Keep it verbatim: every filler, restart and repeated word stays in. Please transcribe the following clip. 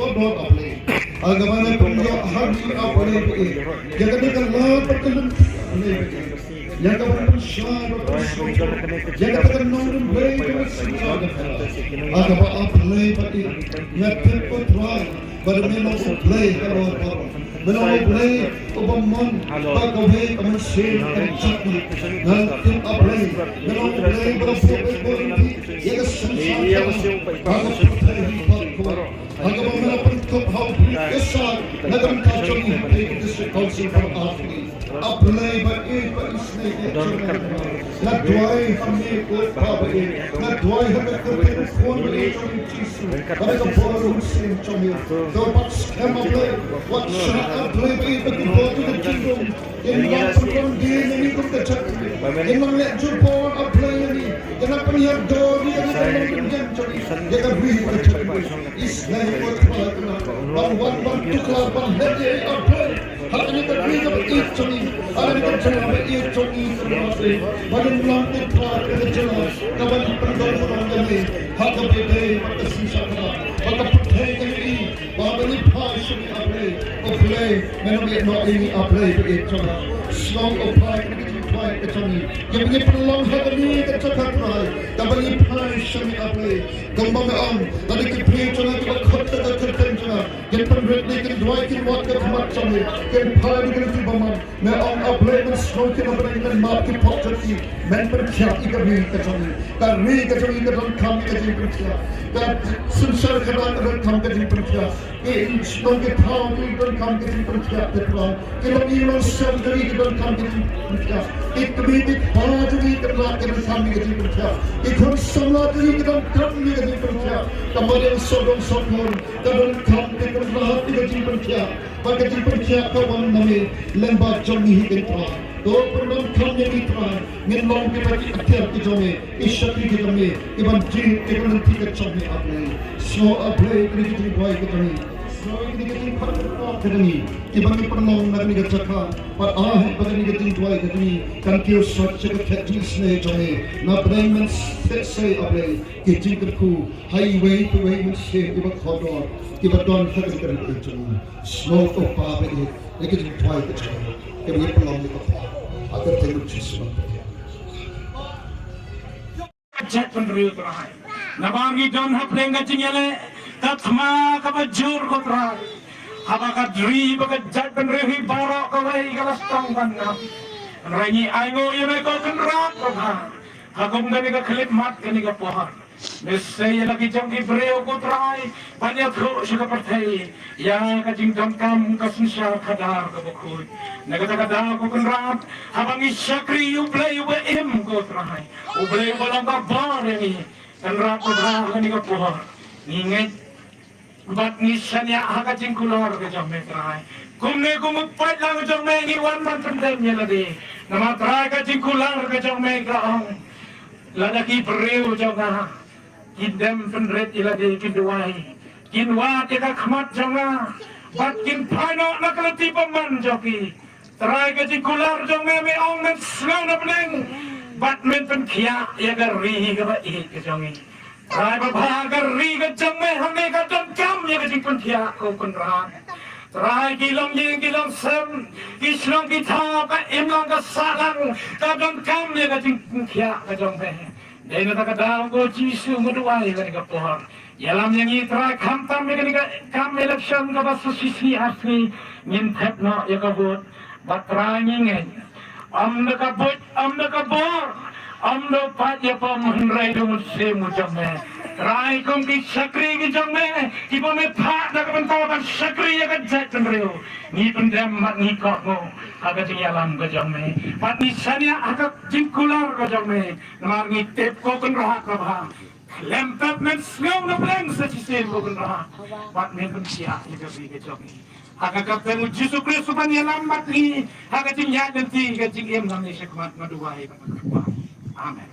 Lord, A Blei. Ïa kaba ngi pynïoh ha ngi, A Blei, ba ïeit. Ïa kane ka lad bad ka lynti, A Blei, ba ïeit. Ïa kaba ngi pynshai bad pynshai. Ïa kaba ka nong, A Blei, kaba ngi sngewthuh. Ïa kaba, A Blei, ba ïeit. Nga tip, ko Trai, ba me long U Blei halor baroh. Me long U Blei uba mon ba kawei ka mynsiem kan jot. Nga tip, A Blei, me long U Blei uba buh beit buh lynti ïa ka synshar, ïa ka pyrthei, ïa ka pyrthei. Ha kaba me la pynkup ha u Blei Esau na ka bynta jong ngi, ha ka District Council for Earthly. A Blei ba ïeit, ba isynei ïa jong ngi. Nga duwai ha me, ko Pa ba ïeit. Nga duwai ha ka kyrteng u Khun ba ïeit jong ngi, Jisu. Ba ka bor u Mynsiem jong ngi. To wat skhem, A Blei. Wat shah, A Blei ba ïeit, ba ki bor ki jingdum. Kin nang pynlong dien ïa ngi kum ka jaitbynriew. Kin nang leh jubor, A Blei, ïa ngi. Kin nang pynhiar dor ïa ngi, kin nang pynhiar jong ngi. Ïa ka ri ka jaitbynriew. Isynei, ko Trai, ban wan ban tuklar ban leh ïa ngi, A Blei. Ha kane ka ri kaba ïeit jong ngi, ha kane ka jylla ba ïeit jong ngi, Trai. Ban ïalam, ko Trai, kane ka jylla kaba ngi pyndonkam ïa ngi ha kaba ïadei bad ka synshar khadar, bad ka pyrthei ka jong ngi. Ba ngi phai sha me, A Blei. A Blei, me nang ïehnoh ïa ngi, A Blei ba ïeit jong nga. Sngewbha, A Blei, kane ka jingduwai ka jong ngi. Ïa ba ngi pynlong ha kane ka jaka, Trai, kaba ngi phai sha me, A Blei. Kumba me ong, lada ki briew jong nga kiba khot ïa ka kyrteng jong nga, kin pynrit ne kin duwai, kin wad ka khmat jong me, kin phai na ka lynti ba mon. Me ong, A Blei, men sngew ki na bneng, men map ki pop jong ki, men pynkhiah ïa ka ri ka jong ngi. Ka ri ka jong ngi ka donkam ka jingpynkhiah. Ka synshar khadar ka donkam ka jingpynkhiah. Ki shnong ki thaw ki donkam ka jingpynkhiah, te Trai. Ki longïing longsem jong ngi ki donkam ka jingpynkhiah. Ki kmie ki kpa jong ngi, Trai, ki donkam ka jingpynkhiah. Ki khun samla jong ngi ki donkam ka jingpynkhiah. Ka mariang sawdong sawkun ka donkam, te Kynrad, ka jingpynkhiah. Ba ka jingpynkhiah ka wan na me, lyngba jong ngi hi, Trai. To pyndonkam ïa ngi, Trai. Ngin long kiba ki atiar ki jong me, ki shakri ki jong me, kiban jied ïa ka lynti ka jong me, A Blei. Sngew, A Blei, kane ka jingduwai ka jong ngi. Sngew ïa kane ka jingpyndonkam ka jong ngi, kiba ngi pynlong na kane ka jaka. Bad ai ba kane ka jingduwai ka jong ngi kan kiew sot sha ka khet jingisynei jong me. Na bneng men sep sei, A Blei, ki jingkyrkhu ha iwei pa iwei mynsiem kiba kordor, kiba don ha kane ka ri ka jong ngi. Sngew, ko Pa ba ïeit, ïa ka jingduwai ka jong ngi, kaba ngi pynlong ïa ka Pa, ha ka kyrteng u Jisu nongpynim. Ka jaitbynriew, Trai. Namar ngi don hapdeng ka jingïaleh ka thma kaba jur, ko Trai. Haba ka ri bad ka jaitbynriew hi baroh kawei ka la sdang ban ngam. Hynrei ngi ainguh ïa me, ko Kynrad, ko Pa. Ha kum kane ka khyllipmat kane ka por, me sei ïa la ki jong ki briew, ko Trai, ban ïathuh sha ka pyrthei ïa ka jingdonkam ka synshar khadar kaba khuid. Na kata ka daw, ko Kynrad, haba ngi shakri ïa U Blei uba im, ko Trai, U Blei uba long ka bor ïa ngi, Kynrad, ko Pa, ha kane ka por ngi ngeit bad ngi shaniah ha ka jingkular ka jong me, Trai. Kumne kum u paidlang jong me ngi wan ban pyndem ïa lade. Namar, Trai, ka jingkular ka jong me ka ong, lada ki briew jong nga kin dem pynrit ïa lade, kin duwai, kin wad ïa ka khmat jong nga, bad kin phai noh na ka lynti bymman jong ki, Trai, ka jingkular jong me, me ong men sngew na bneng bad men pynkhiah ïa ka ri kaba ïeit ka jong ngi. Trai, ba ha ka ri ka jong me hangne ka donkam ïa ka jingpynkhiah, ko Kynrad. Trai, ki longïing ki longsem, ki shnong ki thaw, ka imlang ka sahlang, ka donkam ïa ka jingpynkhiah ka jong me. Dei na kata ka daw, ko Jisu, nga duwai ha kane ka por, ïalam ïa ngi, Trai, khamtam ïa kane ka kam election kaba sa shisngi arsngi ngin thep noh ïa ka vote. Bad, Trai, ngi ngeit, ym da ka buit, ym da ka bor, ym da u paid ïapom, hynrei da u Mynsiem u jong me. Trai, kum ki shakri ki jong me, kiba me phah da ka bynta ban shakri ïa ka jaitbynriew, ngi pyndem bad ngi kohnguh ha ka jingïalam ka jong me, bad ngi shaniah ha ka jingkular ka jong me. Namar ngi tip, ko Kynrad, ba khlem pep men sngew na bneng sa shisien, ko Kynrad, bad men pynkhiah ïa ka ri ka jong ngi. Ha ka kyrteng u Jisu Khrist uban ïalam bad ngi ha ka jingïaid lynti, ka jingim nangne shakhmat, nga duwai bad nga kyrpad. Amen.